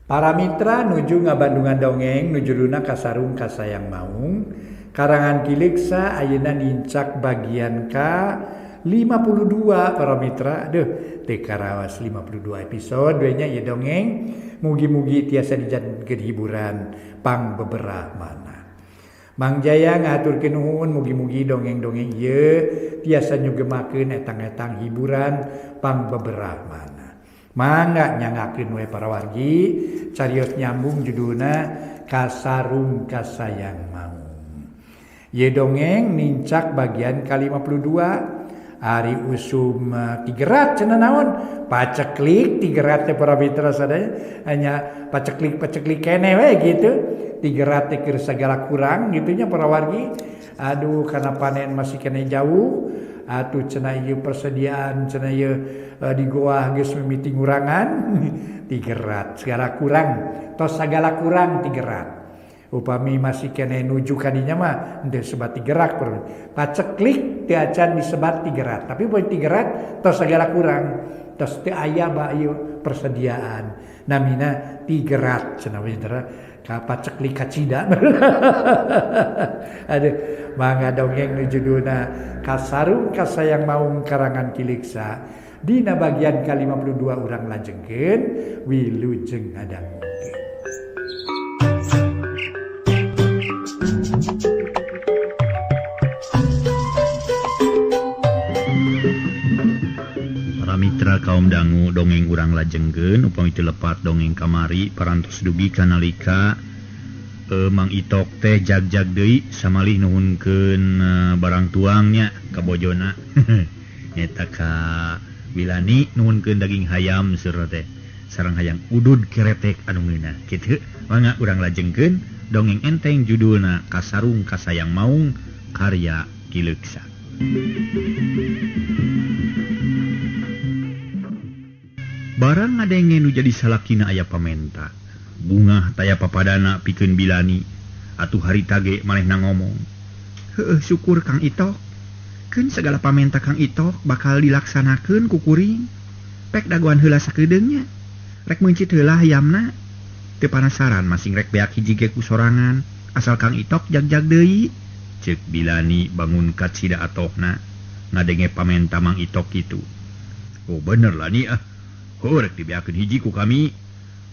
Para mitra nuju ngabandungan dongeng nu judulna Kasarung Kasayang Maung karangan Ki Leuksa ayeuna nincak bagian ka 52 para mitra. Aduh, teu karaos 52 episode we nya ieu dongeng. Mugi-mugi tiasa dijadikeun hiburan pang beberapa. Mang Jaya ngahaturkeun nuhun, mugi-mugi dongeng-dongeng ieu tiasa nyugemakeun etang-etang hiburan pang beberapa. Mangga nyangakeun we para wargi, carios nyambung judulna Kasarung Kasayang Maung. Ieu dongeng nincak bagian ka-52 ari usum tigerat cenah naon paceklik tigerat teh para mitra sadaya hanya paceklik-paceklik keneh we gitu. Tigerat teh keur sagala kurang gitu nya para wargi. Aduh, karena panen masih keneh jauh atuh cenah ieu persediaan cenah ieu di goa geus mimiti ngurangan tigerat segala kurang tos sagala kurang tigerat. Upami masih keneh nuju ka dinya mah henteu sebat tigerak paceklik teu acan disebat tigerat, tapi poe tigerat tos sagala kurang tos teu aya ba ieu persediaan namina tigerat cenah we ka paceklik kacida. Aduh, mangga dongeng nu judulna Kasarung Kasayang Maung karangan Ki Leuksa dina bagian ka-52 urang lajengkeun wilujeng ngadangukeun. Para mitra kaum dangu dongeng urang lajengkeun upami teu lepat dongeng kamari parantos dugi kanalika Mang Itok teh jag-jag deui samalih nuhunkeun barang tuangnya ka bojona. Nyeta ka Wilani nuhunkeun daging hayam seueur teh sareng hayang udud keretek anu ngeunah kitu. Mangga urang lajengkeun dongeng enteng judulna Kasarung Kasayang Maung karya Ki Leuksa. Barang ngadenge nu jadi salakina aya pamenta. Bungah taya papadana pikeun Bilani. Atuh harita ge manehna ngomong. Heueuh syukur Kang Itok. Keun sagala pamenta Kang Itok bakal dilaksanakeun ku kuring. Pek dagoan heula sakeudeung nya. Rek meuncit heula hayamna. Teu panasaran masing rek beak hiji ge ku sorangan. Asal Kang Itok jag-jag deui. Ceuk Bilani bangun kacida atohna ngadenge pamenta Mang Itok kitu. Oh bener lah ni ah. Heuh rek dibeakeun hiji ku kami.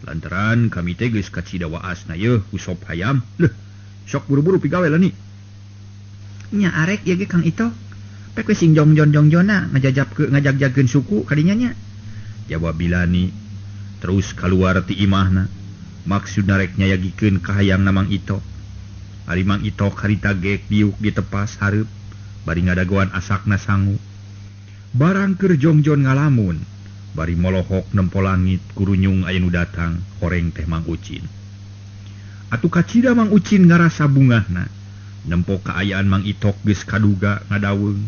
Lantaran kami teh geus kacida waasna yeuh ku sop hayam. Leuh, sok buru-buru pigawe lah ni. Nya arek ieu ge Kang Itok. Pek we sing jongjon-jongjonna ngajajabkeun suku kadinya nya. Jawab Bilani. Terus kaluar ti imahna. Maksudna rek nyayagikeun ka hayangna Mang Itok. Ari Mang Itok harita gek diuk ditepas hareup bari ngadagoan asakna sangu. Barang keur jongjon ngalamun bari molohok nempo langit kurunyung aya nu datang horeng teh Mang Ucin. Atuh kacida Mang Ucin ngarasa bungahna nempo kaayaan Mang Itok geus kaduga ngadaweung.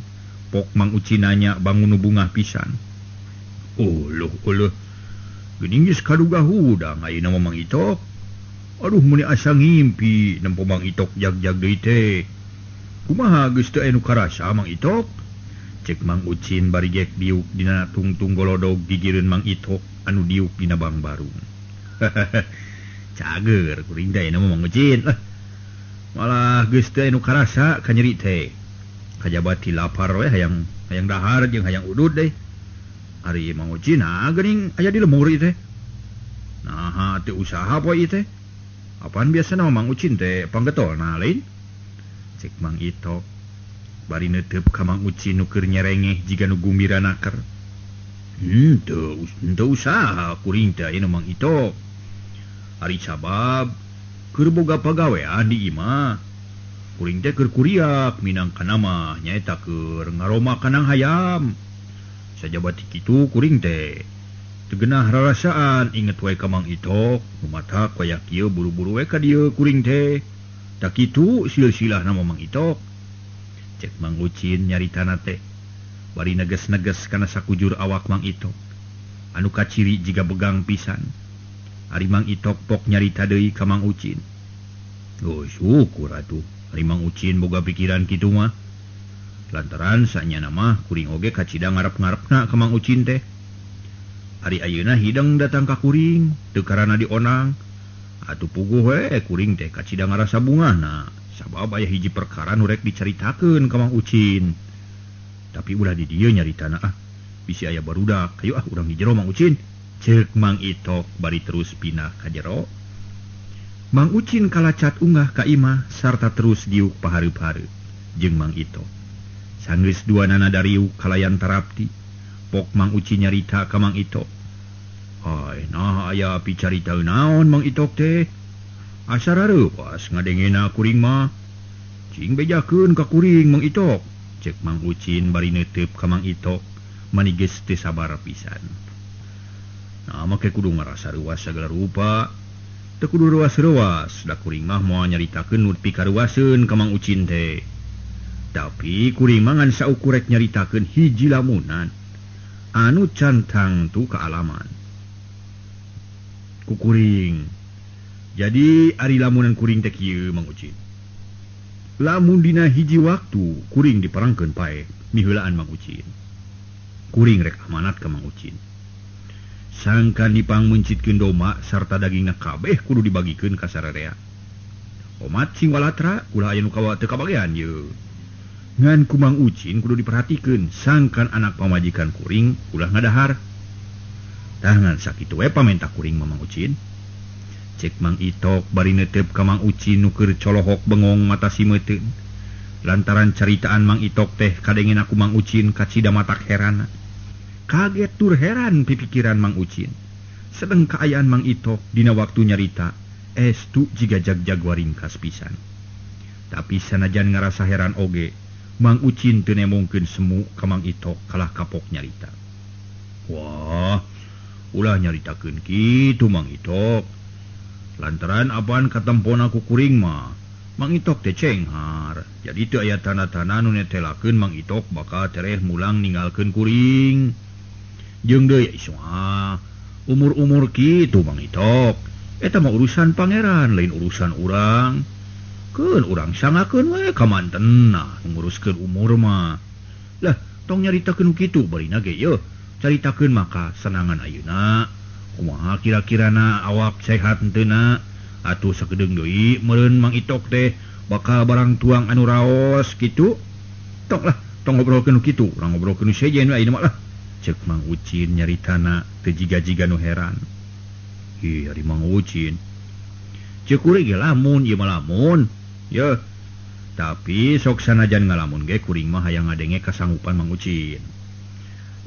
Pok Mang Ucin nanya bangun nu bungah pisan. Uluh uluh geuning geus kaduga hudang ayeuna mah Mang Itok. Aduh meuni asa ngimpi nempo Mang Itok jag-jag deui teh. Kumaha geus teu aya nu karasa Mang Itok? Cek Mang Ucin bari gek diuk dina tungtung golodog gigireun Mang Itok anu diuk dina bangbarung. Cager kuring teh ayeuna mah Mang Ucin lah. Malah geus teu aya nu karasa ka nyeri teh. Kajaba ti lapar we hayang hayang dahar jeung hayang udud deui. Ari Mang Ucin ah geuning aya di lemur ieu teh. Naha teu usaha poe ieu teh. Apaan biasana Mang Ucin teh panggetolna lain? Cek Mang Itok bari neuteup ka Mang Ucin nu keur nyerengeh jiga nu gumbira naker. Henteu usaha kuring teh ayeuna Mang Itok. Ari sabab keur boga pagawean di imah. Kuring teh keur kuriak minangkana mah nyaeta keur ngaroma kanang hayam. Sajaba ti kitu kuring teh teu geunah rarasaan inget we ka Mang Itok, nu matak waya kieu buru-buru we ka dieu kuring teh. Tak kitu silsilahna mah Mang Itok. Cek Mang Ucin nyaritana teh bari neges-neges kana sakujur awak Mang Itok anu kaciri jiga begang pisan. Ari Mang Itok pok nyarita deui ka Mang Ucin. Oh syukur atuh ari Mang Ucin boga pikiran kitu mah. Lantaran sanyana mah kuring oge kacida ngarep-ngarepna ka Mang Ucin teh. Ari ayeuna hideng datang ka kuring teu karana dionang. Atuh puguh we kuring teh kacida ngarasa bungahna sabab aya hiji perkara nu rek dicaritakeun ka Mang Ucin. Tapi ulah di dieu nyaritana ah. Bisi aya barudak, hayu ah urang di jero Mang Ucin. Ceuk Mang Itok bari terus pindah ka jero. Mang Ucin kalacat unggah ka imah sarta terus diuk pahareup-hareup jeung Mang Itok. Sanggeus duanana dariuk kalayan tarapti. Pok Mang Ucin nyarita ka Mang Itok. Hai, nah aya picarita naon Mang Itok teh? Asa rareuwas ngadengena kuring mah. Cing bejakeun ka kuring Mang Itok. Cek Mang Ucin bari neuteup ka Mang Itok, mani geus teu sabar pisan. Nah, make kudu ngarasa reuwas sagala rupa. Teu kudu reuwas-reuwas, da kuring mah moal nyaritakeun nu pikaruwaseun ka Mang Ucin teh. Tapi kuring mah ngan saukur rek nyaritakeun hiji lamunan anu can tangtu kaalaman ku kuring. Jadi ari lamunan kuring teh kieu Mang Ucin. Lamun dina hiji waktu kuring diperangkeun pae miheulaan Mang Ucin. Kuring rek amanat ka Mang Ucin. Sangkan dipangmeuncitkeun domba sarta dagingna kabeh kudu dibagikeun ka sararea. Omat sing walatra ulah aya nu kawa teu kabagean ye. Ngan ku Mang Ucin kudu diperhatikeun sangkan anak pamajikan kuring ulah ngadahar. Tah ngan sakitu we pamenta kuring mah Mang Ucin. Cek Mang Itok bari neuteup ka Mang Ucin nu keur colohok bengong mata simeuteun. Lantaran caritaan Mang Itok teh kadengena ku Mang Ucin kacida matak herana. Kaget tur heran pipikiran Mang Ucin. Sedeng kaayaan Mang Itok dina waktu nyarita estu jiga jag-jag waringkas pisan. Tapi sanajan ngarasa heran oge, Mang Ucin teu nemongkeun semu ka Mang Itok kalah kapok nyarita. Wah, ulah nyaritakeun kitu Mang Itok. Lantaran apaan katempona ku kuring mah, Mang Itok teh cenghar. Jadi teu aya tanda-tanda nu netelakeun Mang Itok bakal tereh mulang ninggalkeun kuring. Jeung deui ah, umur-umur kitu Mang Itok. Eta mah urusan pangeran, lain urusan urang. Keun urang sangakeun we ka mantenna nguruskeun umur mah. Lah, tong nyaritakeun kitu barina ge yeuh. Caritakeun maka senangan ayeuna. Kumaha kira-kirana awak sehat henteu na? Atuh sakedeung deui meureun Mang Itok teh bakal barang tuang anu raos kitu. Tong lah, tong ngobrolkeun kitu, urang ngobrolkeun sejen we ayeuna mah lah. Cek Mang Ucin nyaritana teu jiga-jiga nu heran. Ih, ari Mang Ucin. Ceuk kuring ge lamun, ieu mah lamun. Yeuh. Tapi sok sanajan ngalamun ge kuring mah hayang ngadenge kasanggupan Mang Ucin.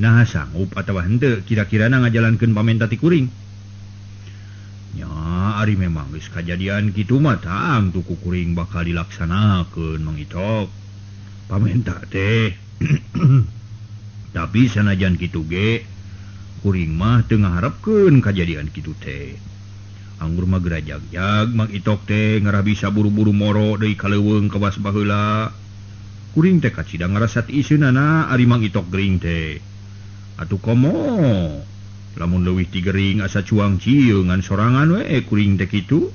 Nah sanggup atawa henteu kira-kirana ngajalankeun pamenta ti kuring. Nya ari memang geus kajadian kitu mah tangtu ku kuring bakal dilaksanakeun Mang Itok. Pamenta teh. Tapi sanajan kitu ge kuring mah teu ngaharepkeun kajadian kitu teh. Anggur mah gerajagjag Mang Itok teh ngarah bisa buru-buru moro deui ka leuweung kawas baheula. Kuring teh kacida ngarasa tiiseunana ari Mang Itok gering teh. Atuh komo lamun leuwih ti gering asa cuang cieu ngan sorangan we kuring teh kitu.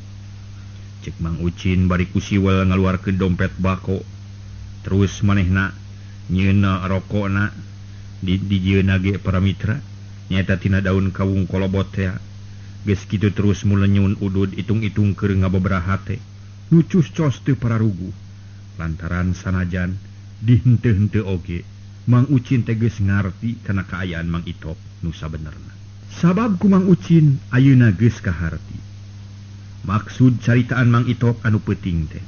Cek Mang Ucin bari ku siwel ngaluarkeun dompet bako. Terus manehna nyeuna rokona di dijieuna ge para mitra nyaeta tina daun kawung kolobot teh. Geus kitu terus mulenyun udud itung-itung keur ngababaraha teh. Nu cus-cos teu pararuguh. Lantaran sanajan dihenteu-henteu oge Mang Ucin teh geus ngarti kana kaayaan Mang Itok nu sabenerna. Sabab ku Mang Ucin ayeuna geus kaharti. Maksud caritaan Mang Itok anu peuting teh.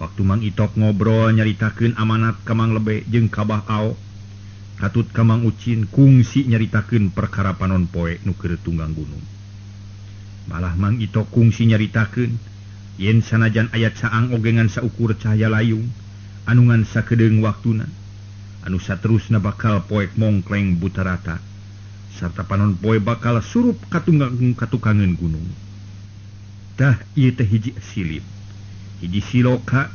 Waktu Mang Itok ngobrol nyaritakeun amanat ka Mang Lebe jeung ka Bah Ao, katut ka Mang Ucin kungsi nyaritakeun perkara panon poe nu keur tunggang gunung. Malah Mang Itok kungsi nyaritakeun yen sanajan aya caang oge ngan saukur cahaya layung anu ngan sakedeung waktuna anu saterusna bakal poek mongkleng buta rata sarta panon poe bakal surup katukangeun gunung. Tah ieu teh hiji silip, hiji siloka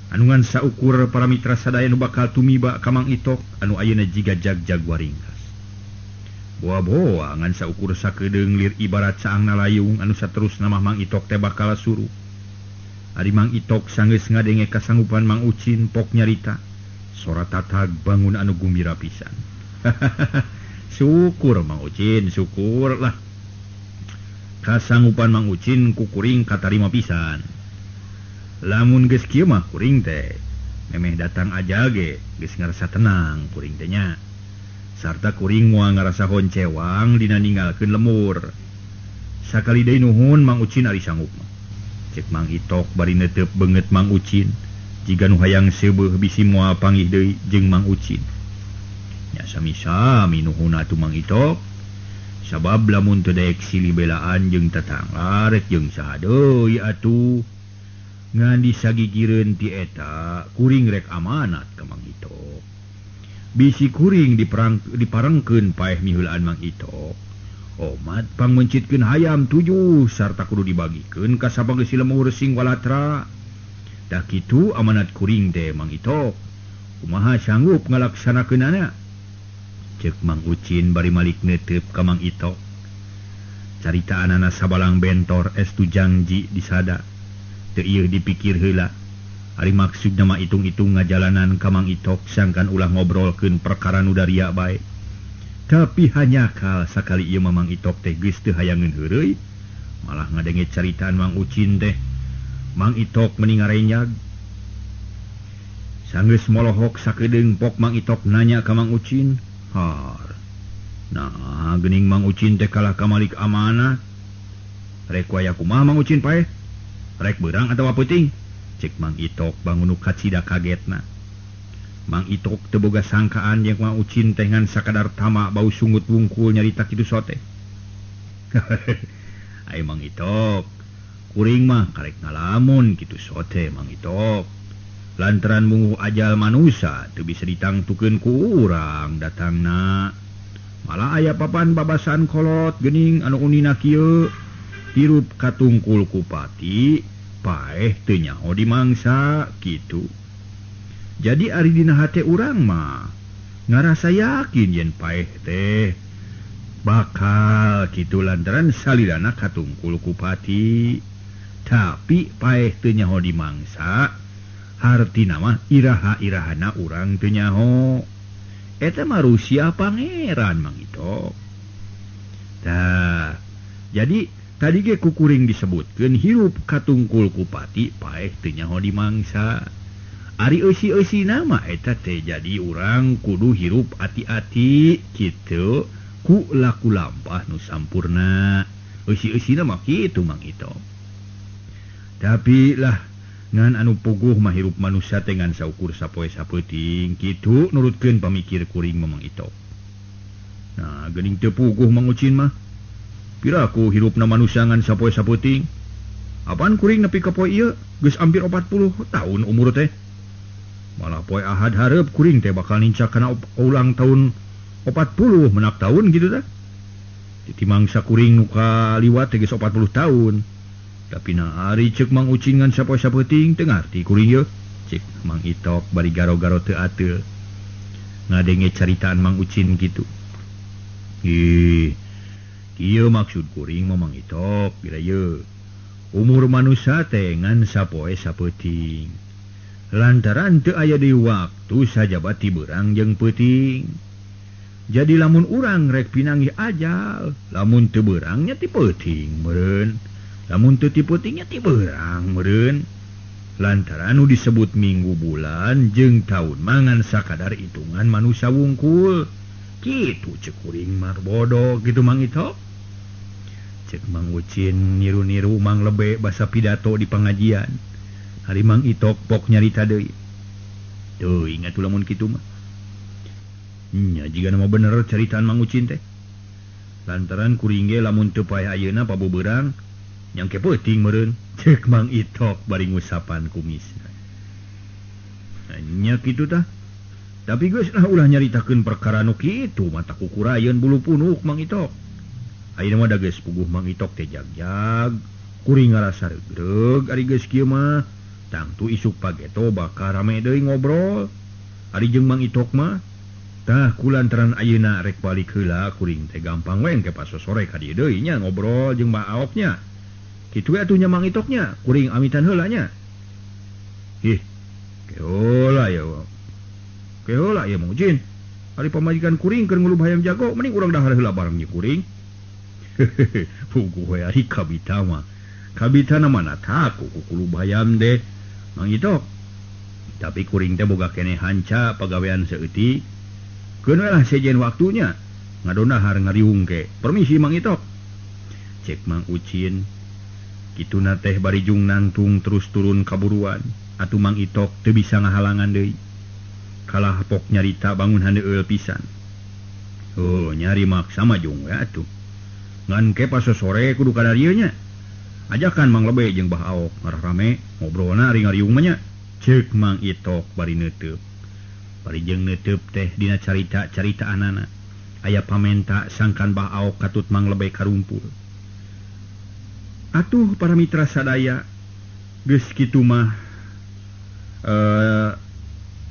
anu ngan saukur para mitra sadaya nu bakal tumiba ka Mang Itok anu ayeuna jiga jag-jag waringkas. Boa-boa ngan saukur sakedeung lir ibarat caangna layung anu saterusna mah Mang Itok teh bakal surup. Ari Mang Itok sanggeus ngadenge kasanggupan Mang Ucin pok nyarita. Sora tatag bangun anu gumbira pisan. Syukur Mang Ucin, syukur lah. Kasanggupan Mang Ucin ku kuring katarima pisan. Lamun geus kieu mah kuring teh memeh datang aja ge geus ngarasa tenang kuring teh nya. Sarta kuring moal ngarasa honcewang dina ninggalkeun lemur. Sakali deui nuhun Mang Ucin ari sanggup mah. Cek Mang Itok bari neuteup beungeut Mang Ucin. Jiga nu hayang seubeuh bisi moal panggih deui jeung Mang Ucin. Nya sami-sami nuhun atuh Mang Itok. Sabab lamun teu daek silih belaan jeung tatangga rek jeung saha deui atuh. Ngan disagigireun ti eta kuring rek amanat ka Mang Itok. Bisi kuring diparengkeun paeh miheulaan Mang Itok. Omat pangmencitkeun hayam 7 sarta kudu dibagikeun ka sabageusi lemur sing walatra. Dah kitu amanat kuring teh Mang Itok. Kumaha sanggup ngalaksanakeunana? Ceuk Mang Ucin bari malik neuteup ka Mang Itok. Caritaanana sabalang bentor estu jangji disada. Teu ieu dipikir heula. Ari maksudna mah itung-itung ngajalanan ka Mang Itok sangkan ulah ngobrolkeun perkara nu daria bae. Tapi hanyakal sakali ieu mah Mang Itok teh geus teu hayangeun heureuy. Malah ngadenge caritaan Mang Ucin teh. Mang Itok meni ngarenyag. Sanggeus molohok sakedeung pok Mang Itok nanya ka Mang Ucin. Har. Nah, geuning Mang Ucin teh kalah ka malik amanat. Rek waya kumaha Mang Ucin paeh? Rek beurang atawa peuting? Cek Mang Itok bangun nu kacida kagetna. Mang Itok teu boga sangkaan jeung Mang Ucin teh ngan sakadar tama bau sungut wungkul nyarita kitu sote. Ai Mang Itok, kuring mah karek ngalamun kitu sote Mang Itok. Lantaran munguh ajal manusa teu bisa ditangtukeun ku urang datangna. Malah aya papan babasan kolot geuning anu unina kieu. Hirup katungkul kupati paeh teu nyaho dimangsa kitu. Jadi ari dina hate urang mah ngarasa yakin yen paeh teh bakal kitu lantaran salilana katungkul kupati. Tapi paeh teu nyaho dimangsa hartina mah iraha-irahana urang teu nyaho. Eta mah Rusia pangeran Mang Itok. Tah, jadi tadi ge ku kuring disebutkeun hirup katungkul kupati paeh teu nyaho dimangsa. Ari eusi-eusina mah eta teh jadi urang kudu hirup ati-ati kitu ku laku lampah nu sampurna. Eusi-eusina mah kitu Mang Itok. Tapi lah ngan anu puguh mah hirup manusia teh ngan saukur sapoe sapeuting kitu nurutkeun pamikir kuring mah Mang Itok. Nah, geuning teu puguh Mang Ucin mah. Piraku hirupna manusia ngan sapoe sapeuting. Apaan kuring nepi ka poe ieu geus hampir 40 tahun umur teh. Malah poe Ahad hareup kuring teh bakal nincak kana ulang tahun 40 menak tahun gitu teh. Titi mangsa kuring nu kaliwat teh geus 40 tahun. Tapi na ari ceuk Mang Ucin ngan sapoe sapeuting teu ngarti kuring ieu. Cek Mang Itok bari garo-garo teu ateul. Ngadenge caritaan Mang Ucin kitu. Ih, kieu maksud kuring mah Mang Itok bila ye. Umur manusia teh ngan sapoe sapeuting. Lantaran teu aya deui waktu sajaba ti beurang jeung peuting. Jadi lamun urang rek pinanggih ajal, lamun teu beurangnya ti peuting meureun. Lamun teu ti peutingnya ti beurang meureun. Lantaran nu disebut minggu bulan jeung taun mangan sakadar hitungan manusia wungkul. Kitu cek kuring mah bodoh gitu Mang Itok. Cek Mang Ucin niru-niru Mang Lebe basa pidato di pengajian. Hari Mang Itok pok nyarita deui. Tuh ingat lamun kitu mah. Nya jiga nama bener caritaan Mang Ucin teh. Lantaran kuring ge lamun teu paeh ayeuna pabubeurang nyangke peuting meureun. Cek Mang Itok bari ngusapan kumisna. Nya kitu tah. Tapi geus lah ulah nyaritakeun perkara nu kitu mata kukurayeun bulu punuk Mang Itok. Ayeuna mah da geus puguh Mang Itok teh jagjag. Kuring ngarasa regreg ari geus kieu mah. Tangtu isuk pageto bakal rame deui ngobrol. Ari jeung Mang Itok mah tah kulantaran ayeuna rek balik heula kuring teh gampang we engke pasosore ka dieu deui nya ngobrol jeung Mbak Aoknya. Kitu we atuh nya Mang Itoknya, kuring amitan heula nya. Ih, kehola ya. Kehola ya Mang Ucin. Ari pamajikan kuring keur ngulub hayam jago mending urang dahar heula bareng jeung kuring. Puguh we ari kabita mah. Kabita na mana taku ku kulub hayam deh. Mang Itok. Tapi kuring teh boga keneh hanca pagawean saeutik. Keun we lah sejen waktunya. Ngadonahar ngariung ke. Permisi Mang Itok. Cek Mang Ucin. Kituna teh barijung nangtung terus turun kaburuan. Atuh Mang Itok teu bisa ngahalangan deui. Kalah pok nyarita bangun handeueul pisan. Oh, nyari maksa mah jung we atuh. Ngan ke pas sore kudu ka dieu nya. Ajakan Mang Lebe jeung Bah Aok ngarah rame ngobrolna ari ngariung mah nya. Ceuk Mang Itok bari neuteub. Bari jeung neuteub teh dina carita-caritaanana. Aya pamenta sangkan Bah Aok katut Mang Lebe karumpul. Atuh para mitra sadaya geus kitu mah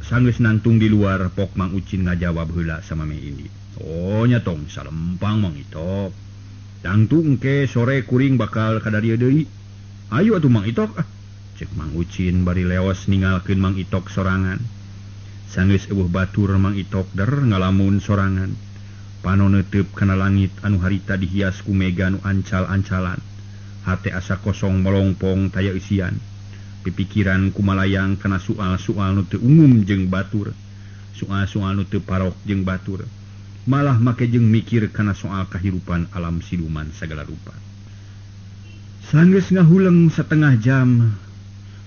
sanggeus nangtung di luar pok Mang Ucin ngajawab heula sama me ini. Oh nya tong salempang Mang Itok. Tangtung ke sore kuring bakal kadarieu deui. Ayo atuh Mang Itok ah. Cek Mang Ucin bari leos ninggalkeun Mang Itok sorangan. Sanggeus eueuh batur Mang Itok der ngalamun sorangan. Pano neuteub kana langit anu harita dihias ku mega nu ancal-ancalan. Hate asa kosong melongpong taya isian. Pipikiran kumalayang kana soal-soal nu teu umum jeung batur. Soal-soal nu teu parok jeung batur. Malah make jeung mikir kana soal kahirupan alam siluman sagala rupa. Sanggeus ngahuleng setengah jam,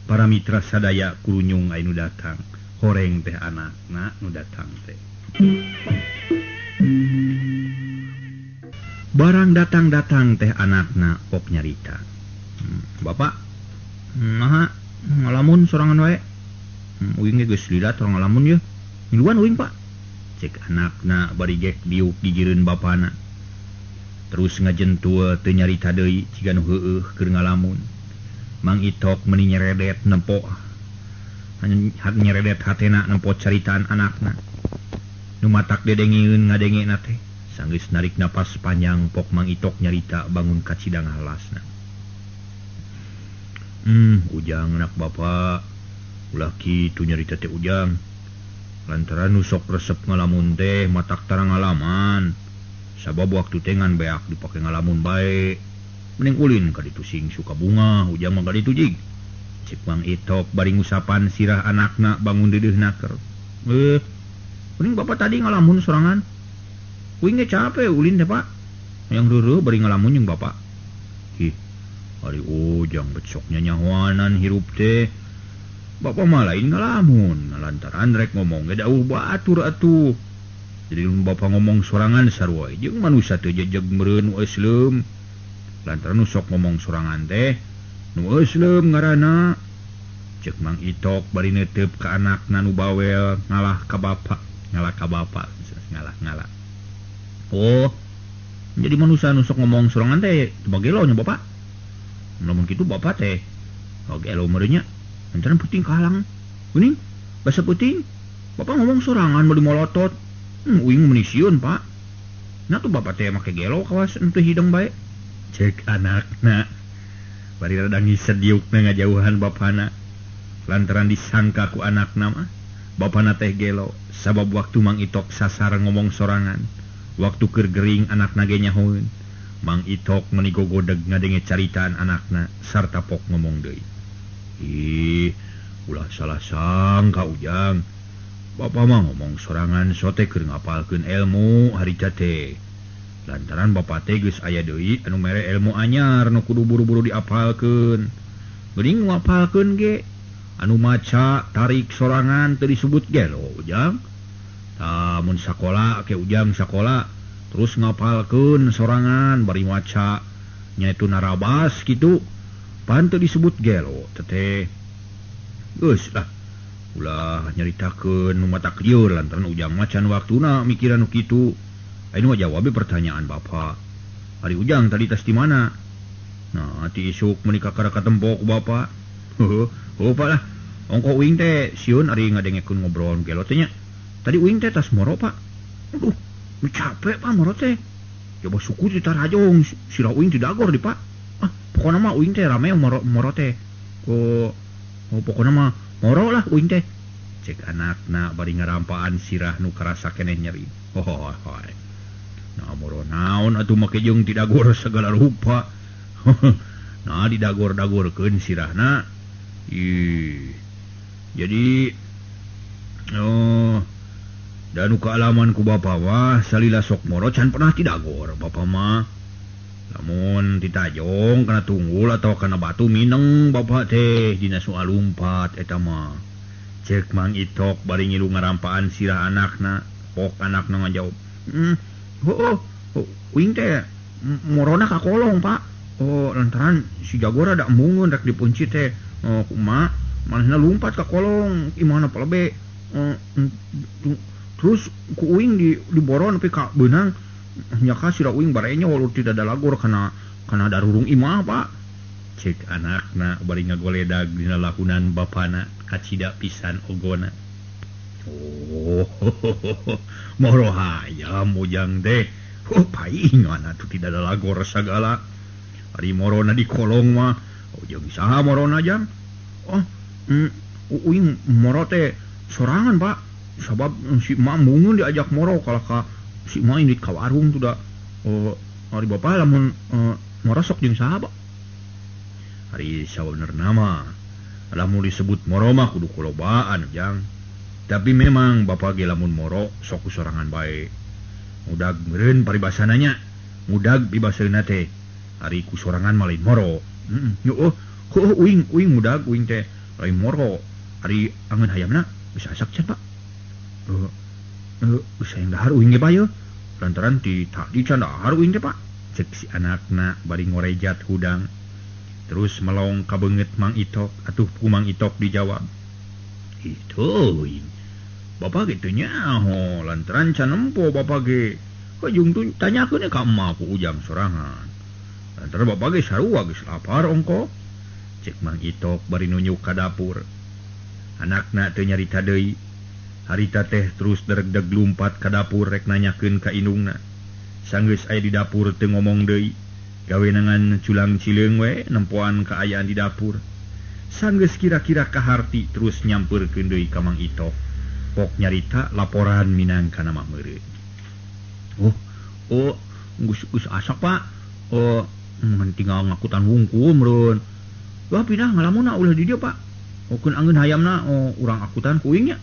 para mitra sadaya kurunyung aya nu datang. Horeng teh anakna nu datang teh. Barang datang-datang teh anakna pok nyarita. Bapak, naha ngalamun sorangan wae. Uing ge geus lila torang ngalamun yeuh. Miluan uing, Pak. Cek anakna bari gek diuk gigireun bapana. Terus ngajentul teu nyarita deui ciga nu heueuh keur ngalamun. Mang Itok meuni nyeredet nempo. Nyeredet hatena nempo caritaan anakna. Nu matak dedengeun ngadengena teh. Sanggeus narik napas panjang pok Mang Itok nyarita bangun ka cidang halasna. Ujang anak bapak, ulah kitu nyarita teh ujang. Lantaran nu sok resep ngalamun teh matak tara ngalaman. Sabab waktu teh ngan beak dipake ngalamun bae. Mending ulin ka ditu sing suka bunga, ujang mah ka ditu jig. Cek Mang Itok bari ngusapan sirah anakna bangun deudeuh naker. Mending bapak tadi ngalamun sorangan. Uing ge capek ulin teh Pak. Yang reureun bari ngalamun jeung bapak. Ih, ari ujang becoknya nyahoanan hirup teh. Bapak mah lain ngalamun, lantaran rek ngomong ge dauh batur atuh. Jadi mun bapak ngomong sorangan sarua jeung manusia teu jejeg meureun nu eusleum. Lantaran nu sok ngomong sorangan teh nu eusleum ngaranna. Ceuk Mang Itok bari neuteub ka anakna nu bawel ngalah ka bapak, ngalah ka bapak, ngalah-ngalah. Oh, jadi manusia nu sok ngomong sorangan teh teu bagelo nya bapak. Lamun kitu bapak teh gelo meureun nya. Lantaran puting kahalang. Geuning, basa puting. Bapak ngomong sorangan bari molotot. Uing meuni sieun, Pak. Nah tuh bapak teh make gelo kawas henteu hidung bae. Cek anakna. Bari rada ngiset diukna ngajauhan bapana. Lantaran disangka ku anakna mah bapana teh gelo sabab waktu Mang Itok sasar ngomong sorangan. Waktu keur gering anakna ge nyahoeun. Mang Itok meuni gogodeg ngadenge caritaan anakna sarta pok ngomong deui. Ih, ulah salah sangka ujang. Bapak mah ngomong sorangan sote keur ngapalkeun ilmu harita teh. Lantaran bapak teh geus aya deui anu mere ilmu anyar nu kudu buru-buru diapalkeun. Geuning ngapalkeun ge anu maca tarik sorangan teu disebut gelo ujang. Tah mun sakola ke ujang sakola terus ngapalkeun sorangan bari maca nya itu narabas kitu. Pan teu disebut gelo teteh. Geus lah. Ulah nyaritakeun nu matak lieur lantaran ujang macan waktuna mikiran nu kitu. Anu jawab pertanyaan bapak. Ari ujang tadi tas di mana? Nah, ti isuk meuni kakara katempo ku bapak. Heuh, oh, pak lah. Ongko uing teh sieun ari ngadengekeun ngobrol gelo teh nya. Tadi uing teh tas moro, Pak. Aduh, nu capek Pak moro teh. Coba suku ti tarajong sirah uing ti dagor di, Pak. Ah, pokona mah uing teh rame moro, moro teh. Oh, pokona mah moro lah uing teh. Cek anakna bari ngarampaan sirah nu karasa keneh nyeri. Oh, nah moro naon atuh make jeung tidagor segala rupa. Nah didagor-dagorkeun sirahna. Ih. Jadi oh dan nu kaalaman ku bapa mah salila sok moro can pernah tidagor bapa mah. Lamun ditajong kana tunggul atau kana batu mineng bapa teh dina soal lumpat eta mah. Cek Mang Itok bari ngilu ngarampaan sirah anakna, pok anakna ngajawab. Oh, uing teh morona ka kolong, Pak. Oh, lantaran si Jagor ada embungeun rek dipunci teh. Oh, kumaha manehna lumpat ka kolong, imahna palebe. Terus ku uing diboron nepi ka beunang. Nya ka sira uing barenyo walau tidak ada lagor kana darurung imah, Pak. Cek anakna bari ngagoledag dina lakunan bapana kacida pisan ogona. Oh, moro hayam ujang teh. Oh, paingan atuh tidak ada lagor sagala. Ari morona di kolong mah. Oh, jeung saha morona jang? Oh, uing moro teh sorangan, Pak. Sabab si emak mungun diajak moro kalah ka si emak indit ka warung tuh da. Oh, ari bapa lamun moro sok jeung saha, Pak? Ari sabenerna mah lamun disebut moro mah kudu kulobaan, jang. Tapi memang bapa ge lamun moro sok sorangan bae. Mudag meureun paribasana nya. Mudag dibaseuna teh. Ari ku sorangan mah lain moro. Heeh. Oh, uing uing mudag uing teh lain moro. Ari angeun hayamna bisa asak can, Pak. Bisa yang dahar uing ge Pak ye. Lantaran ti tadi can dahar uing teh, Pak. Cek si anakna bari ngorejat hudang. Terus melong ka beungeut Mang Itok, atuh ku Mang Itok dijawab. Itu bapak gitu nyaho lantaran can nempo bapak ge. Kajung tuh tanyakeun ka emak ku ujang sorangan. Lantaran bapak ge sarua geus lapar ongko. Cek Mang Itok bari nunjuk ka dapur. Anakna teu nyarita deui. Harita teh terus deregdeg lumpat ka dapur rek nanyakeun ka indungna. Sanggeus aya di dapur teu ngomong deui. Gawenangan culang cileung we nempoan kaayaan di dapur. Sanggeus kira-kira kaharti terus nyampeurkeun deui ka Mang Itok. Pok nyarita laporan minangka nama meureun. Oh, geus asak, Pak. Oh, tinggal ngakutan wungkul meureun. Wah, pindah ngalamunna ulah di dieu, Pak. Oh, keun angeun hayamna, oh, urang akutan ku uing nya.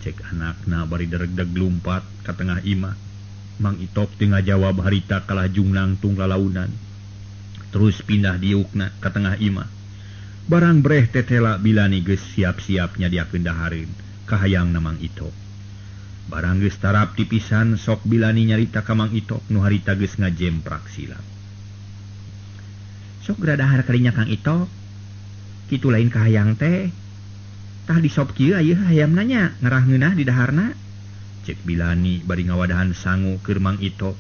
Cek anakna bari deregdeg lumpat ka tengah imah. Mang Itok teu ngajawab harita kalah jungnang tung lalaunan. Terus pindah diukna ka tengah imah. Barang breh tetela Bilani geus siap-siap nyadiakeun dahareun kahayangna Mang Itok. Barang geus tarap tipisan sok Bilani nyarita ka Mang Itok nu harita geus ngajemprak silap. Sok geura dahar kalinya Kang Itok. Kitu lain kahayang teh. Tah disop kieu ieu hayamna nya ngarah ngeunah di daharna. Cek Bilani bari ngawadahan sangu keur Mang Itok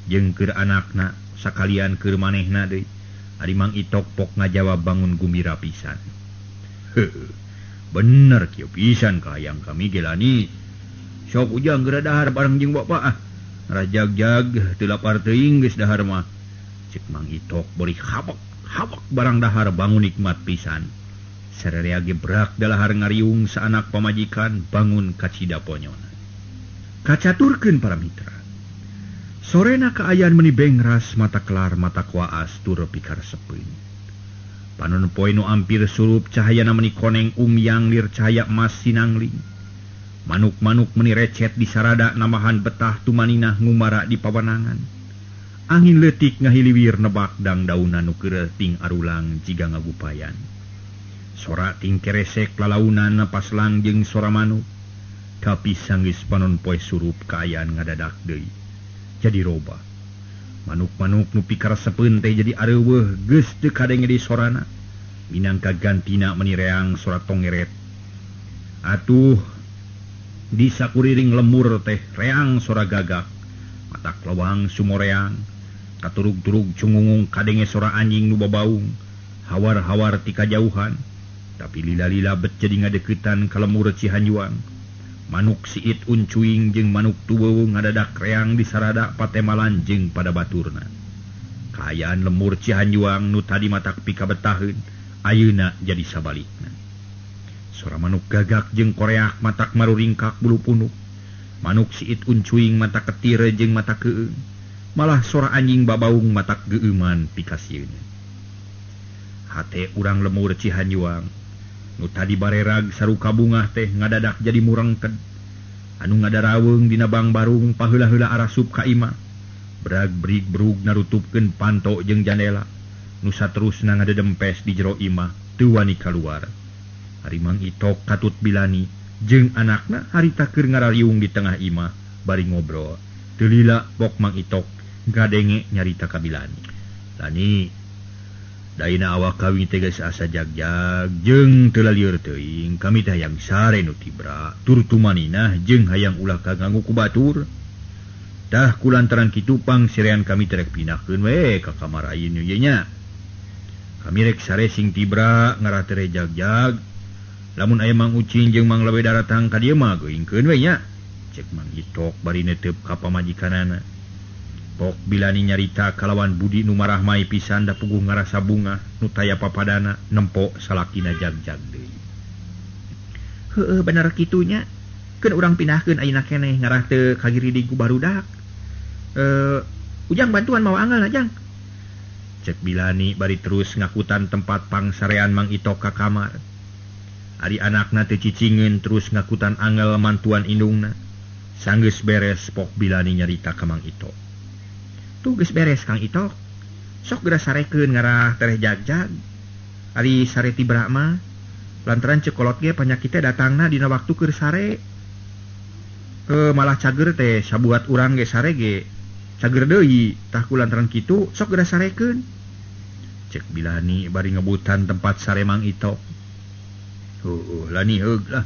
jeung keur anakna sakalian keur manehna deui. Ari Mang Itok pok ngajawab bangun gumbira pisan. Heuh, bener kieu pisan kahayang kami Gelani. Sok ujang geura dahar bareng jeung bapa ah. Rajagjag teu lapar teuing geus dahar mah. Cek Mang Itok bari habek habek barang dahar bangun nikmat pisan. Sararea ge brak dalahar ngariung saanak pamajikan bangun kacida ponyona. Kacaturkeun para mitra. Sorena kaayaan meni bengras mata kelar mata kuaas tur pikaresepeun. Panon poe nu ampir surup cahayana meni koneng umyang lir cahaya emas sinangling. Manuk-manuk meni recet di sarada namahan betah tumaninah ngumara di pawanangan. Angin leutik ngahiliwir nebak dang daunan nu keureting arulang jiga ngagupayan. Sora ting keresek lalaunan paslang jeung sora manuk. Tapi sanggeus panon poe surup kaayaan ngadadak deui. Jadi roba. Manuk-manuk nu pikaresepeun teh jadi areuweuh geus teu kadenge di sorana. Minangka gantina meni reang sora tongeret. Atuh di sakuriring lemur teh reang sora gagak. Matak lawang sumoreang. Katurug-turug cungungung kadenge sora anjing nu babaung. Hawar-hawar ti kajauhan. Tapi lila-lila bet jadi ngadeukeutan ka lemur Cihanjuang. Manuk siit uncuing jeung manuk tuweung ngadadak reang di sarada patemalan jeung pada baturna. Kaayaan lemur Cihanjuang nu tadi matak pikabetaheun ayeuna jadi sabalikna. Sora manuk gagak jeung koreak matak maruringkak bulu punuk. Manuk siit uncuing mata ketir jeung mata keung. Malah sora anjing babaung matak geueuman pikasieun. Hate urang lemur Cihanjuang. Nu tadi barerag saruka bungah teh ngadadak jadi murengked. Anu ngadaraweng dina bangbarung paheula-heula arasup ka imah. Brag brig brug narutupkeun panto jeung jandela. Nu saterusna ngadedempes di jero imah teu wani kaluar. Ari Mang Itok katut Bilani jeung anakna harita keur ngarariung di tengah imah bari ngobrol. Teu lila pok Mang Itok ngadenge nyarita ka Bilani. Lani daina awak kawin teh geus asa jagjag jeung teu lalieur teuing kami teh hayang sare nu tibra tur tumaninah jeung hayang ulah kaganggu ku batur. Tah kulantaran kitu pangsirean kami teh rek pindahkeun we ka kamar ayeuna ye nya. Kami rek sare sing tibra ngarah teh jagjag. Lamun aya Mang Ucing jeung Mang Lebe daratang ka dieu mah geuingkeun we nya. Cek Mang Itok bari netep ka pamajikanana. Pok Bilani nyarita kalawan budi nu marahmai pisan da puguh ngarasa bunga nu taya papadana nempo salakina jagjag deui. Heueuh bener kitu nya. Keun urang pindahkeun ayeuna keneh ngarah teu kagiridi ku barudak. Ujang bantuan mawa anggal na jang. Cek Bilani bari terus ngakutan tempat pangsarean Mang Itok ka kamar. Ari anakna teu cicingeun terus ngakutan angel mantuan indungna. Sanggeus beres pok Bilani nyarita ka Mang Itok. Tuh geus beres Kang Itok. Sok geura sarekeun ngarah tereh jagjag. Ari sare tibra mah lantaran cekolot ge panyakit teh datangna dina waktu keur sare. Malah cager teh sabuat urang ge sare ge cager deui. Tah ku lantaran kitu sok geura sarekeun. Cek Bilani bari ngebutan tempat sare Mang Itok. Heuh, lani heug lah.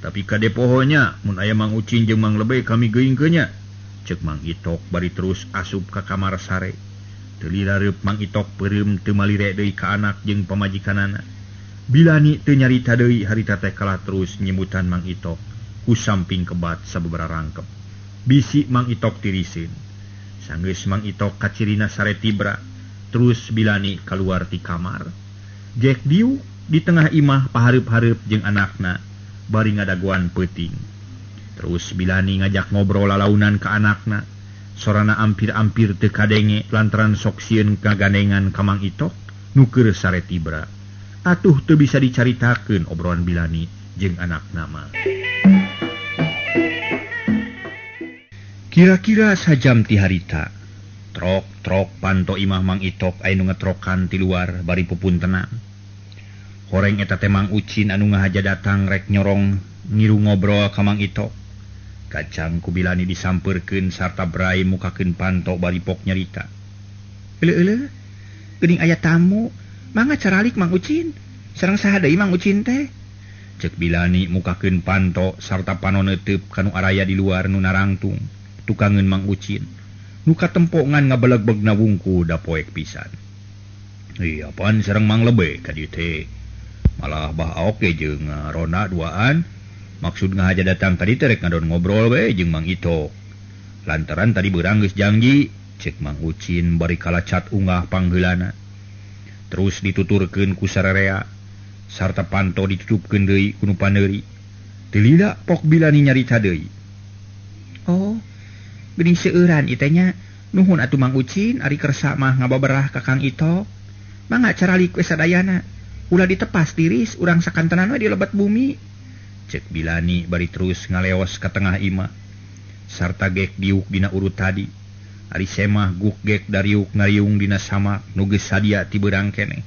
Tapi kade pohonya mun aya Mang Ucing jeung Mang Lebe kami geuingkeun nya. Cek Mang Itok bari terus asup ka kamar sare. Teu lirareup Mang Itok peureum teu malire deui ka anak jeung pamajikanana. Bilani teu nyarita deui harita teh kalah terus nyebutan Mang Itok ku samping kebat sababaraha rangkep. Bisi Mang Itok tiriseun. Sanggeus Mang Itok kacirina sare tibra, terus Bilani kaluar ti kamar. Jek diuk di tengah imah pahareup-hareup jeung anakna bari ngadagoan peuting. Terus Bilani ngajak ngobrol lalaunan ka anakna. Sorana ampir-ampir teu kadenge lantaran sok sieun kagandengan ka Mang Itok nu keur sare tibra. Atuh teu bisa dicaritakeun obrolan Bilani jeung anakna mah. Kira-kira sajam ti harita, trok-trok panto imah Mang Itok aya nu ngetrokan ti luar bari pupuntenan. Horeng eta teh Mang Ucin anu ngahaja datang rek nyorong ngiru ngobrol ka Mang Itok. Kacang ku Bilani disampeurkeun sarta brai mukakeun panto bari pok nyarita. Euleuh-euleuh, geuning aya tamu, mangga caralik Mang Ucin. Sareng saha deui Mang Ucin teh? Cek Bilani mukakeun panto sarta panon neuteub kanu araya di luar nu narangtung. Tukangeun Mang Ucin. Nu katempo ngan ngabelegbegna wungku da poek pisan. Iya pan sareng Mang Lebe ka dieu teh. Malah bah oke jeung Rona duaan. Maksud ngahaja datang tadi teh rek ngadon ngobrol we jeung Mang Itok. Lantaran tadi beurang geus janji, cek Mang Ucin bari kalacat ungah pangheulana. Terus dituturkeun ku sararea sarta panto ditutupkeun deui ku nu paneuri. Teu lila pok Bilani nyarita deui. Oh, geuning seueuran ieu teh nya. Nuhun atuh Mang Ucin ari kersa mah ngababerah ka Kang Itok. Mangga caralik we sadayana. Ulah ditepas tiris urang sakantenan we di lebet bumi. Cek Bilani bari terus ngaleos ka tengah imah. Sarta gek diuk dina urut tadi. Ari semah guk gek dariuk ngariung dina samak nu geus sadia ti beurang keneh.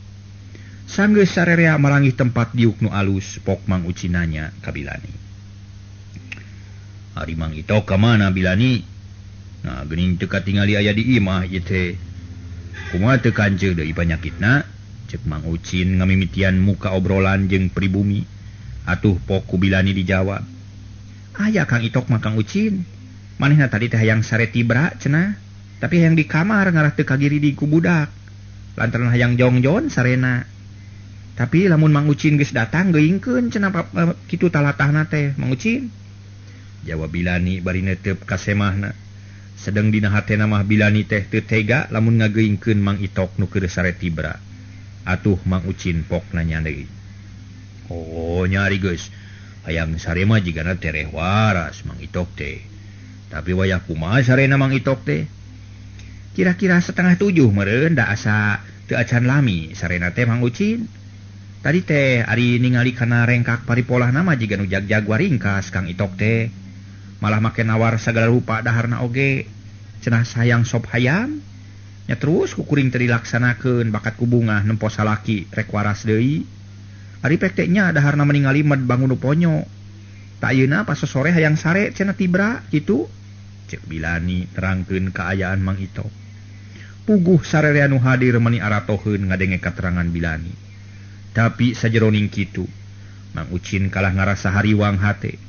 Sanggeus sarerea marangih tempat diuk nu alus pok Mang Ucin nanya ka Bilani. Ari Mang Itok ka mana Bilani? Nah geuning teu katingali aya di imah ieu teh. Kumaha teu kanceu deui panyakitna? Cek Mang Ucin ngamimitian muka obrolan jeung pribumi. Atuh pok ku Bilani dijawab. Aya Kang Itok mah Kang Ucin. Manehna tadi teh hayang sare tibra cenah. Tapi hayang di kamar ngarah teu kagiridi ku budak. Lantaran hayang jongjon sarena. Tapi lamun Mang Ucin geus datang geuingkeun cenah kitu talatahna teh Mang Ucin. Jawab Bilani bari neuteup ka semahna. Sedeng dina hatena mah Bilani teh teu tega lamun ngageuingkeun Mang Itok nu keur sare tibra. Atuh Mang Ucin pok nanya deui. Oh nyari geus hayang sare mah jigana tereh waras Mang Itok teh. Tapi wayah kumaha sarena Mang Itok teh? Kira-kira 6:30 meureun da asa teu acan lami sarena teh Mang Ucin. Tadi teh ari ningali kana rengkak paripolah nama jiga nu jag-jag waringkas Kang Itok teh. Malah make nawar sagala rupa daharna oge. Cenah sayang sop hayam. Nya terus ku kuring teu dilaksanakeun bakat ku bungah nempo salaki rek waras deui. Ari pek teh nya daharna meningali med bangun nu ponyo. Tak ayeuna pas sore hayang sare cenah tibra kitu. Cek Bilani terangkeun kaayaan Mang Itok. Puguh sarerea nu hadir meuni aratoheun ngadenge katerangan Bilani. Tapi sajeroning kitu Mang Ucin kalah ngarasa hariwang hate.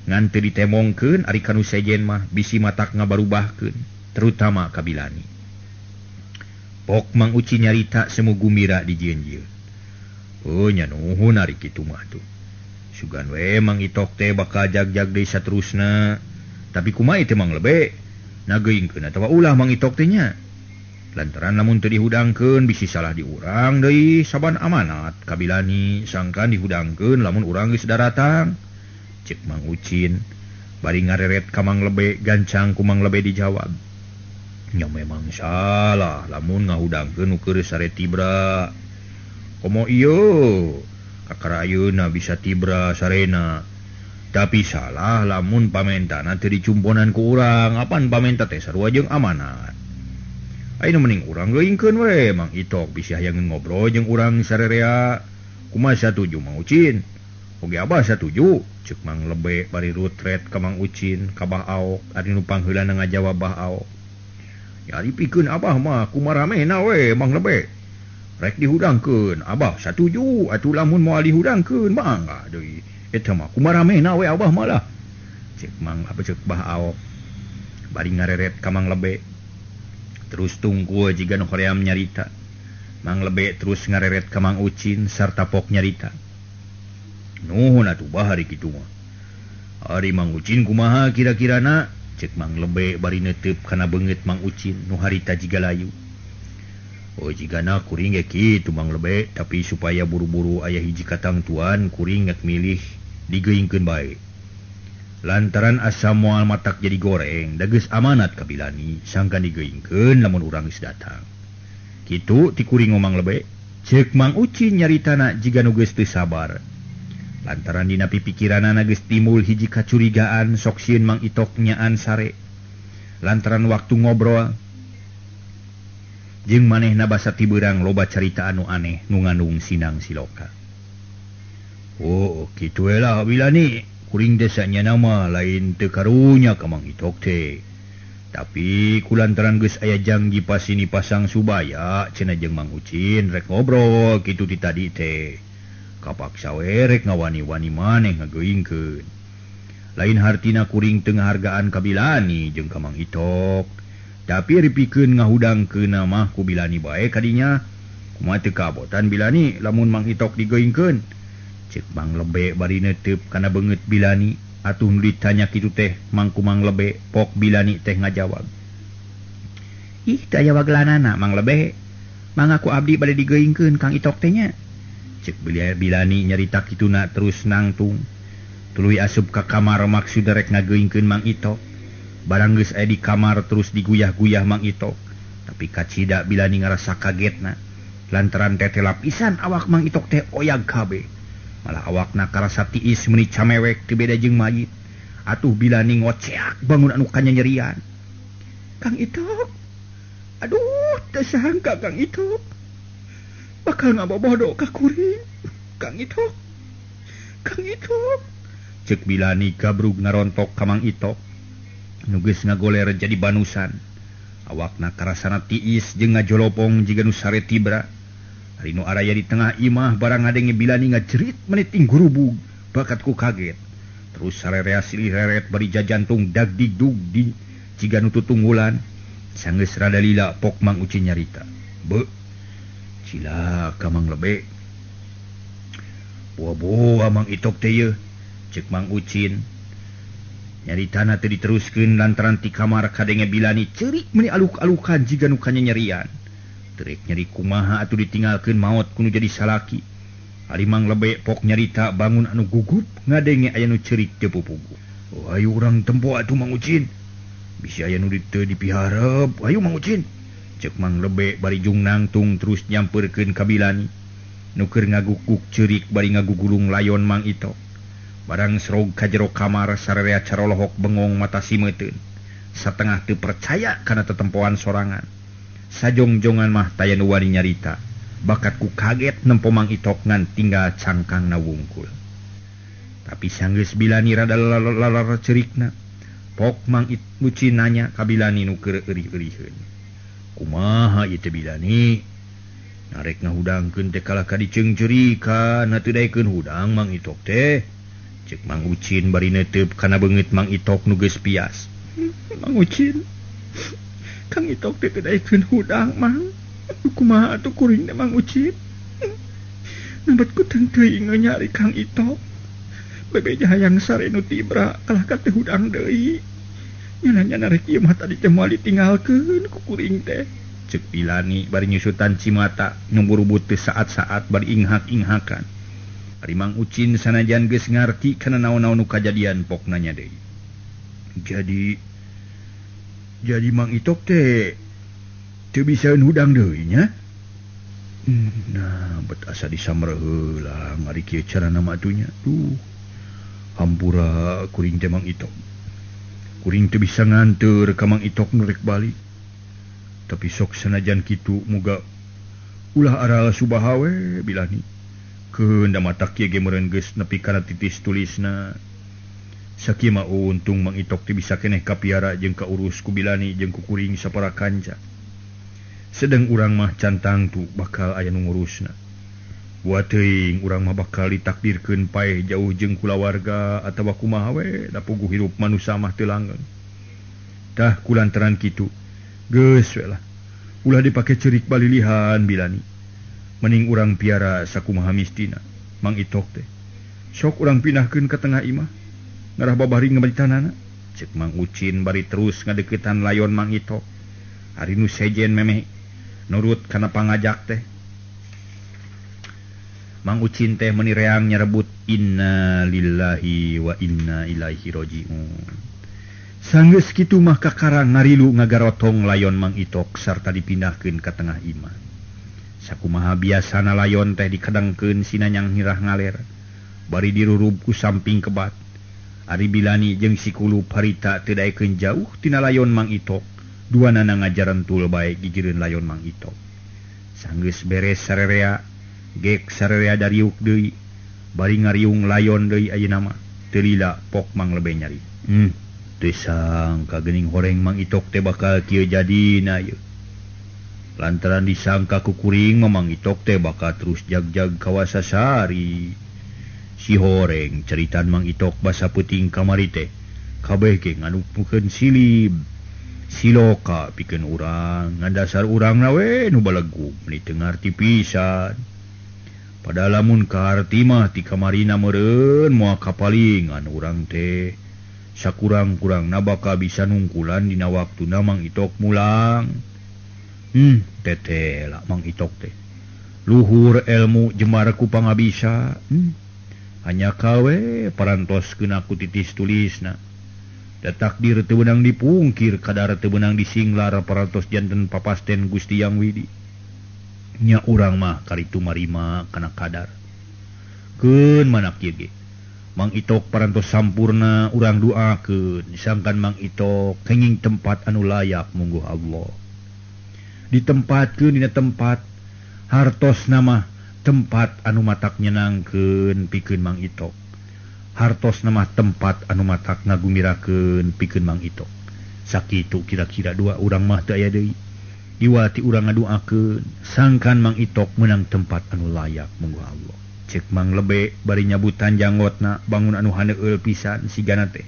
Ngan teu ditemongkeun ari kanu sejen mah bisi matak ngabarubahkeun, terutama ka Bilani. Pok Mang Ucin nyarita semu gumira di jieun-jieun. Oh nya nuhun ari kitu mah tuh. Sugan we Mang Itok teh bakal jag-jag deui saterusna. Tapi kumaha teh Mang Lebe? Nageungkeun atawa ulah Mang Itok teh nya. Lantaran lamun teu dihudangkeun bisi salah di urang deui saban amanat ka Bilani sangkan dihudangkeun lamun urang geus daratang. Cek Mang Ucin bari ngareret ka Mang Lebe gancang ku Mang Lebe dijawab. Nya memang salah lamun ngahudangkeun nu keur sare tibra. Komo ieu kakara ayeuna bisa tibra sarena. Tapi salah lamun pamentana teu dicumponan ku urang, apan pamenta teh sarua jeung amanat. Ayeuna mending urang geuingkeun we Mang Itok bisi hayang ngobrol jeung urang sarerea. Kumaha satuju Mang Ucin? Oge abah satuju. Cek Mang Lebe bari rutret ka Mang Ucin ka Bah Aok ari nu pangheulana ngajawab Bah Aok. Ya ari pikeun abah mah kumaramehna we Mang Lebe. Rek dihudangkeun abah satuju atuh lamun moal dihudangkeun mangga deui. Eta mah kumaramehna we abah malah. Cek Mang apa cek Bah Aok bari ngareret ka Mang Lebe. Terus tunggu jiga nu hoream nyarita. Mang Lebe terus ngareret ka Mang Ucin sarta pok nyarita. Nuhun atuh bah ari kitu mah. Ari Mang Ucin kumaha kira-kirana? Cek Mang Lebe bari neuteup kana beungeut Mang Ucin nu harita jiga layu. Oh jigana kuring ge kitu Mang Lebe, tapi supaya buru-buru aya hiji katangtuan kuring rek milih digeuingkeun bae. Lantaran asa moal matak jadi goreng, da geus amanat ka Bilani sangkan digeuingkeun lamun urang geus datang. Kitu ti kuring Mang Lebe, ceuk Mang Ucin nyaritana jiga nu geus teu sabar. Lantaran dina pipikiranana geus timbul hiji kacurigaan sok sieun Mang Itok nyaan sare. Lantaran waktu ngobrol jeung manehna basa tibeurang loba carita anu aneh nu ngandung sinang siloka. Oh, kitu we lah Bilani. Kuring desanya nama lain teu karunya ka Mang Itok teh. Tapi kulantaran geus aya janji pasini pasang subaya cenah jeung Mang Ucin rek ngobrol kitu ti tadi teh. Kapaksa we rek ngawani-wani maneh ngageuingkeun. Lain hartina kuring teu ngahargaan ka Bilani jeung ka Mang Itok. Tapi ripikeun ngahudangkeun mah ku Bilani bae kadinya. Kumaha teu kabotan Bilani lamun Mang Itok digeuingkeun. Cek Mang Lebe bari neuteup kana beungeut Bilani atuh nu ditanya kitu teh mangku Mang Lebe pok Bilani teh ngajawab. Ih teu aya wagelanana Mang Lebe. Mangga ku abdi bade digeuingkeun Kang Itok teh nya. Cek Bilani nyarita kituna terus nangtung. Tuluy asup ka kamar maksud rek ngageuingkeun Mang Itok. Barang geus aya di kamar terus diguyah-guyah Mang Itok. Tapi kacida Bilani ngarasa kagetna lantaran teh lapisan awak Mang Itok teh oyag kabeh. Malah awakna karasa tiis meuni camewek teu beda jeung mayit. Atuh Bilani ngoceak bangun anu kanyanyerian. Kang Itok. Aduh, teu sangka Kang Itok bakal ngabobodo ka kuring. Kang Itok. Kang Itok. Cek Bilani gabrug ngarontok ka Mang Itok. Nu geus ngagoler jadi banusan. Awakna karasana tiis jeung ngajolopong jiga nu sare tibra. Ari nu araya di tengah imah barang ngadenge Bilani ngajerit menit gurubug bakat ku kaget. Terus sarerea silih reret bari jajantung dagdigdug di jiga nu tutunggulan. Sanggeus rada lila pok Mang Ucin nyarita. Be cilaka Mang Lebe. Boa-boa Mang Itok teh yeuh. Cek Mang Ucin. Nyaritana teu diteruskeun lantaran ti kamar kadenge Bilani ceurik meuni aluk-alukan jiga nu kanyanyerian. Terek nyeri kumaha atuh ditinggalkeun maot kudu jadi salaki. Ari Mang Lebe pok nyarita bangun anu gugup ngadenge aya nu ceurik teu pupugu. Oh, ayo urang tempo atuh Mang Ucin. Bisi aya nu teu dipiharep. Ayo Mang Ucin. Ceuk Mang Lebe bari jung nangtung terus nyampeurkeun ka Bilani. Nu keur ngagukuk ceurik bari ngagugulung layon Mang Itok. Barang serog ka jero kamar sararea carolohok bengong mata simeuteun. Satengah teu percaya kana tetempoan sorangan. Sajongjongan mah taya nu wani nyarita. Bakat ku kaget nempo Mang Itok ngan tinggal cangkangna wungkul. Tapi sanggeus Bilani rada lalar cerikna. Pok Mang Ucin nanya ka Bilani nu keur eurih-euriheun. Kumaha ieu teh Bilani? Narek ngahudangkeun teh kalah ka diceungceurikan teu daekeun hudang Mang Itok teh. Ceuk Mang Ucin bari neuteup kana beungeut Mang Itok nu geus pias. Mang Ucin, Kang Itok teh teu daekeun hudang Mang. Kumaha atuh kuring teh Mang Ucin? Nambat ku teuing nyari Kang Itok. Bebeja hayang sare nu tibra kalah ka teu hudang deui. Nya narek ieu mah tadi teh moal ditinggalkeun ku kuring teh. Ceuk Bilani bari nyusutan cimata nu burubut teu saat-saat bari inghak-inghakan. Ari Mang Ucin sanajan geus ngarti kana naon-naon nu kajadian pok nanya deui. Jadi Mang Itok teh teu bisaeun hudang deui nya? Nah, bet asa disamreuh heula ngari kieu carana mah atuh nya. Duh. Hampura kuring teh Mang Itok. Kuring teu bisa nganteur ka Mang Itok nu rek balik. Tapi sok sanajan kitu muga ulah aral subaha we Bilani. Keun da matak kieu ge meureun geus nepi kana titis tulisna. Sakieu mah untung Mang Itok teh bisa keneh kapiara jeung kaurus ku Bilani jeung ku kuring sapara kanca. Sedeng urang mah cantang tu bakal aya nu ngurusna. Buat teuing urang mah bakal ditakdirkeun paeh jauh jeung kulawarga atawa kumaha we da puguh hirup manusa mah teu langgeng. Tah kulantaran kitu geus we lah. Ulah dipake ceurik balilihan Bilani. Mending urang piara sakumaha mistina Mang Itok teh. Sok urang pindahkeun ka tengah imah. Ngarah babari ngabaritanana. Ceuk Mang Ucin bari terus ngadeukeutan layon Mang Itok. Ari nu sejen memeh nurut kana pangajak teh. Mang Ucin teh meuni reang nyarebut inna lillahi wa inna ilaihi rajiun. Sanggeus kitu mah kakara ngarilu ngagarotong layon Mang Itok sarta dipindahkeun ka tengah imah. Sakumaha biasana layon teh dikadangkeun sinanyang hirah ngaler bari dirurub ku samping kebat. Ari Bilani jeung si Kulup harita teu daekeun jauh tina layon Mang Itok. Duanana ngajaran tul bae gigireun layon Mang Itok. Sanggeus beres sarerea, gek sarerea dariuk deui, bari ngariung layon deui ayeuna mah. Teu lila pok Mang Lebe nyari. Teu sangka geuning horeng Mang Itok teh bakal kieu jadina ieu. Lantaran disangka ku kuring mah Mang Itok teh bakal terus jag-jag kawasasari. Si horeng ceritaan Mang Itok basa peuting kamari teh kabeh ge nganupukeun silib. Siloka pikeun urang ngan dasar urangna we nu balegug meuni teu ngarti pisan. Padahal lamun kaharti mah ti kamarina meureun moal kapalingan urang teh. Sakurang-kurangna bakal bisa nungkulan dina waktuna Mang Itok mulang. Teteh lah Mang Itok teh. Luhur ilmu jemar ku pangabisa. Hanya kawe parantos keuna ku titis tulisna. Da takdir teu beunang dipungkir kadar teu beunang disinglar parantos janten papasten Gusti Yang Widi. Nya urang mah karitu marima kana kadar. Keun mana kieu ge. Mang Itok parantos sampurna urang duakeun sangkan Mang Itok kenging tempat anu layak mungguh Allah. Ditempatkeun dina tempat hartos nama tempat anu matak nyenangkeun pikeun Mang Itok. Hartos nama tempat anu matak ngagumirakeun pikeun Mang Itok. Sakitu kira-kira dua urang mah teu aya deui. Diwati urang ngaduakeun sangkan Mang Itok meunang tempat anu layak mungguh Allah. Ceuk Mang Lebe bari nyabutan janggotna bangun anu haneueul pisan sigana teh.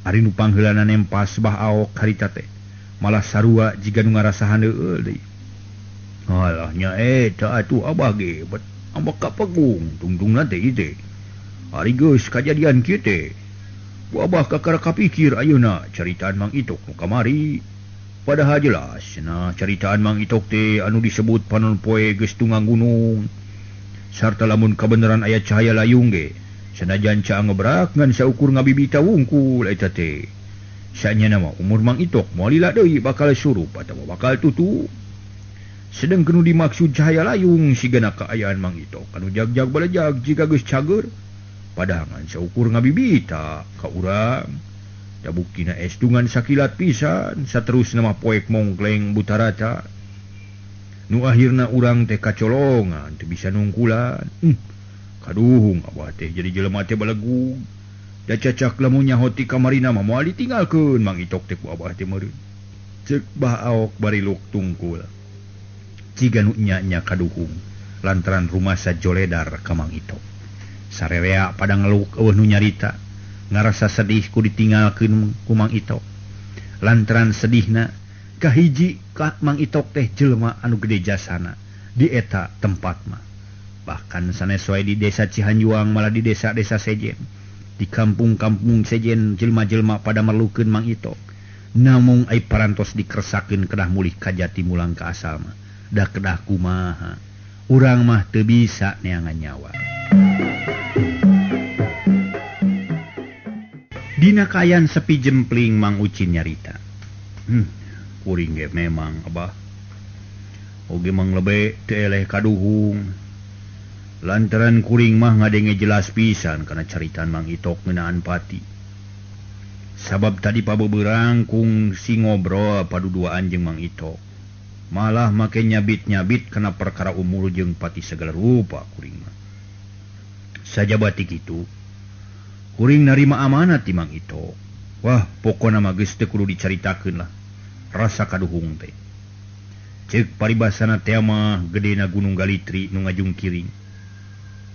Ari nu pangheulana nempas bah aok harita teh. Malah sarua jiga nu ngarasa haneueul deui. Alah nya eta atuh abah ge bet ambek ka pegung tungtungna teh ieu teh. Ari geus kajadian kieu teh. Ku abah kakara kapikir ayeuna caritaan Mang Itok nu kamari. Padahal jelas nah caritaan Mang Itok teh anu disebut panon poe geus tunggang gunung. Sarta lamun kabeneran aya cahaya layung ge sanajan caang ngebrak ngan saukur ngabibita wungkul eta teh. Sanyana mah umur Mang Itok moal lila deui bakal surup atawa bakal tutu. Sedengkeun nu dimaksud cahaya layung sigana kaayaan Mang Itok anu jag-jag balejag jiga geus cager. Padahal ngan saukur ngabibita ka urang. Da buktina estungan sakilat pisan saterusna mah poek mongkleng butarata. Nu akhirna urang teh kacolongan teu bisa nungkulan. Kaduhung abah teh jadi jelema teh balegug. Da cacak lamun nyaho ti kamarina mah moal ditinggalkeun Mang Itok teh ku abah teh meureun. Ceuk Bah Aok bari luk tungkul. Ciga nu nya-nya kaduhung lantaran rumasa joledar ka Mang Itok. Sarerea pada ngeluk eueuh nu nyarita. Ngarasa sedih ku ditinggalkeun ku Mang Itok. Lantaran sedihna kahiji ka Mang Itok teh jelema anu gede jasana di eta tempat mah. Bahkan sanes wae di desa Cihanjuang malah di desa-desa sejen. Di kampung-kampung sejen jelema-jelema pada merlukeun Mang Itok. Namung ai parantos dikeresakeun kedah mulih ka jati mulang ka asal mah. Da kedah kumaha. Urang mah teu bisa neangan nyawa. Dina kaayaan sepi jempling Mang Ucin nyarita. Kuring ge memang abah. Oge Mang Lebe teu eleh kaduhung. Lantaran kuring mah ngadenge jelas pisan kana caritaan Mang Itok ngeunaan pati. Sabab tadi pabeberang kung si ngobrol paduduaan jeung Mang Itok. Malah make nyabit-nyabit kana perkara umur jeung pati segala rupa kuring mah. Sajabati kitu kuring narima amanat ti Mang Itok. Wah, pokona mah geus teu kudu dicaritakeun lah. Rasa kaduhung teh. Ceuk paribasana teh mah gedena Gunung Galitri nu ngajungkiring.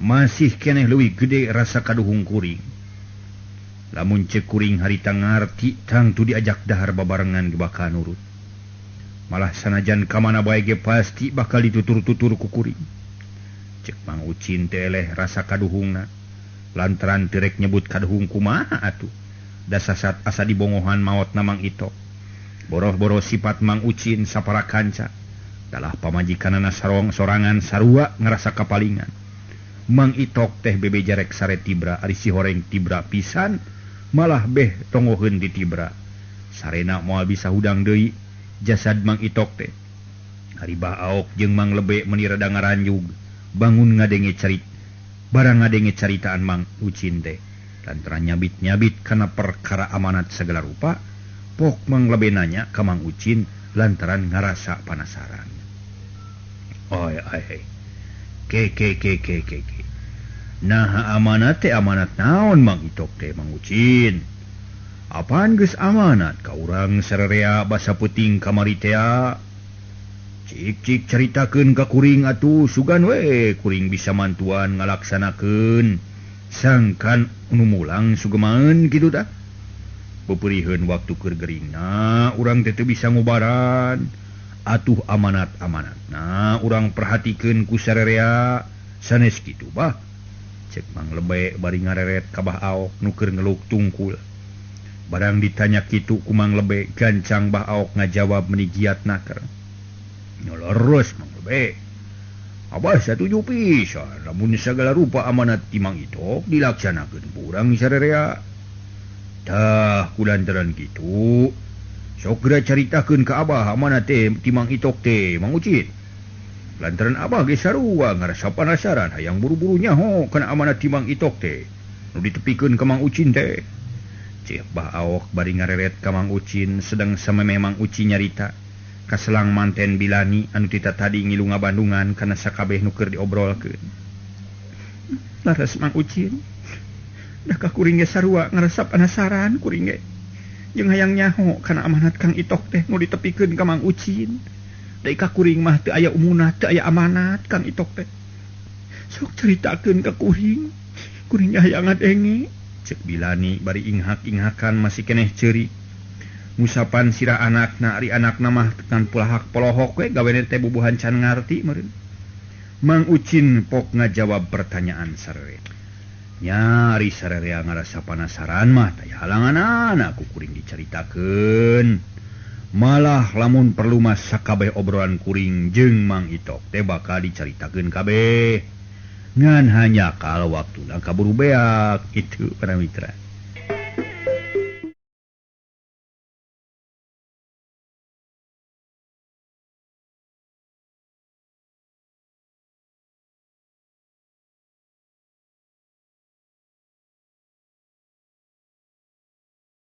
Masih keneh leuwih gede rasa kaduhung kuring. Lamun ceuk kuring harita ngarti tangtu diajak dahar babarengan ge bakal nurut. Malah sanajan ka mana bae ge pasti bakal ditutur-tutur ku kuring. Ceuk Mang Ucin teh eleh rasa kaduhungna. Lantaran teu rek nyebut kaduhung kumaha atuh. Da sasat asa dibongohan maotna Mang Itok. Boroh-boroh sifat Mang Ucin sapara kanca. Dalah pamajikanana sarong sorangan sarua ngerasa kapalingan. Mang Itok teh bebeja rek sare tibra ari si horeng tibra pisan malah beh tongoheun di tibra. Sarena moal bisa hudang deui jasad Mang Itok teh. Ari Bah Aok jeung Mang Lebe meuni rada ngaranjug bangun ngadenge carita barang ngadenge caritaan Mang Ucin teh. Lantaran nyabit-nyabit kana perkara amanat segala rupa, pok Mang Lebe nanya ka Mang Ucin lantaran ngarasa panasaran. Oi ai ke ke ke ke ke ke. Nah amanat teh amanat naon Mang Itok teh Mang Ucin? Apaan geus amanat ka urang sarerea basa peuting kamari tea? Cik-cik caritakeun ka kuring atuh sugan we kuring bisa mantuan ngalaksanakeun. Sangkan nu mulang sugemaeun kitu tah. Peperiheun waktu keur geringna urang teh teu bisa ngubaran. Atuh amanat-amanatna urang perhatikeun ku sarerea sanes kitu bah. Cek Mang Lebe bari ngareret ka Bah Aok nu keur ngeluk tungkul. Barang ditanya kitu ku Mang Lebe gancang Bah Aok ngajawab meuni giat naker. Nyoloros Mang Lebe. Abah satuju pisan lamun sagala rupa amanat ti Mang Itok dilaksanakeun ku urang sarerea. Tah kulantaran kitu sok geura caritakeun ka abah amanat teh ti Mang Itok teh Mang Ucin. Lantaran abah ge sarua ngarasa panasaran hayang buru-buru nyaho kana amanat ti Mang Itok teh nu ditepikeun ka Mang Ucin teh. Ceuk Bah Aok bari ngareret ka Mang Ucin sedang samemeh Mang Ucin nyarita kaselang manten Bilani anu tita tadi ngilu ngabandungan kana sakabeh nu keur diobrolkeun. Laras Mang Ucin, da ka kuring ge sarua ngarasa panasaran kuring ge. Jeung hayang nyaho kana amanat Kang Itok teh nu ditepikeun ka Mang Ucin. Da ka kuring mah teu aya umunah, teu aya amanat Kang Itok teh. Sok caritakeun ka kuring, kuring hayang ngadenge. Ceuk Bilani bari inghak-inghakan masih keneh ceurik. Ngusapan sirah anakna ari anakna mah tekan pulahak polohok we gawene teh bubuhan can ngarti meureun. Mang Ucin pok ngajawab pertanyaan sarere. Nyari sarerea ngarasa panasaran mah taya halanganana ku kuring dicaritakeun. Malah lamun perlu mah sakabeh obrolan kuring jeung Mang Itok teh bakal dicaritakeun kabeh. Ngan hanya kalau waktuna kaburu beak itu para mitra.